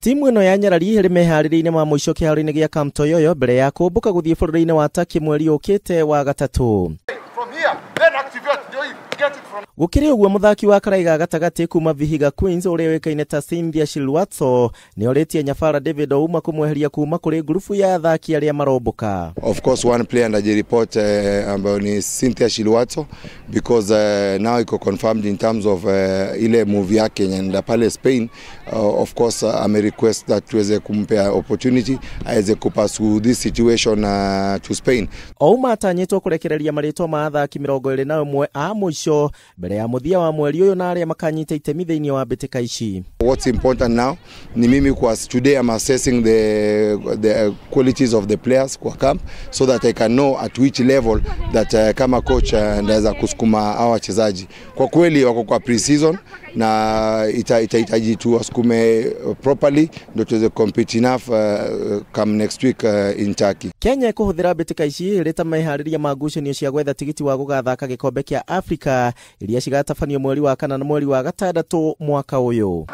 Timu ĩno ya Nyarari ĩrĩ meharĩria-inĩ ma mũico kĩharo-inĩ gĩa Camp Toyoyo mbere ya kũmbũka gũthiĩ bũrũri-inĩ wa Turkey mweri ũkĩte wa gatatũ. Gũkĩrĩ ũguo, mũthaki wa karaiga gatagatĩ kuma Vihiga Queens ũrĩa ũĩkaine ta Cynthia Shilwatso nĩ orĩtie nyabara David Ouma kũmweheria kuma kũrĩ ngurubu ya athaki arĩa marombũka. Of course, one player ndajiripot ambayo ni Cynthia Shilwatso because now iko confirmed in terms of ile move yake yenye anaenda pale Spain. Of course, ame request that tuweze kumpea opportunity aweze kupursue this situation to Spain. Ouma atanyĩtwo kũrekereria marĩtwa ma athaki 21 a mũico mbere ya mũthia wa mweri ũyũ na arĩa makanyita itemi thĩinĩ wa mbĩtĩka ici. What's important now ni mimi kwa today I'm assessing the qualities of the players kwa camp so that I can know at which level that kama coach ndaweza kusukuma hawa wachezaji. Kwa kweli wako kwa pre-season na itahitaji tu wasukume properly ndio tuweze compete enough come next week in Turkey. Kenya ĩkũhũthĩra mbĩtĩka ici ĩrĩ ta meharĩria ma ngucanio cia gwetha tigiti wa gũgathaka gĩkombe kĩa Afrika iria cigatabanio mweri wa kana na mweri wa gatandatũ mwaka ũyũ.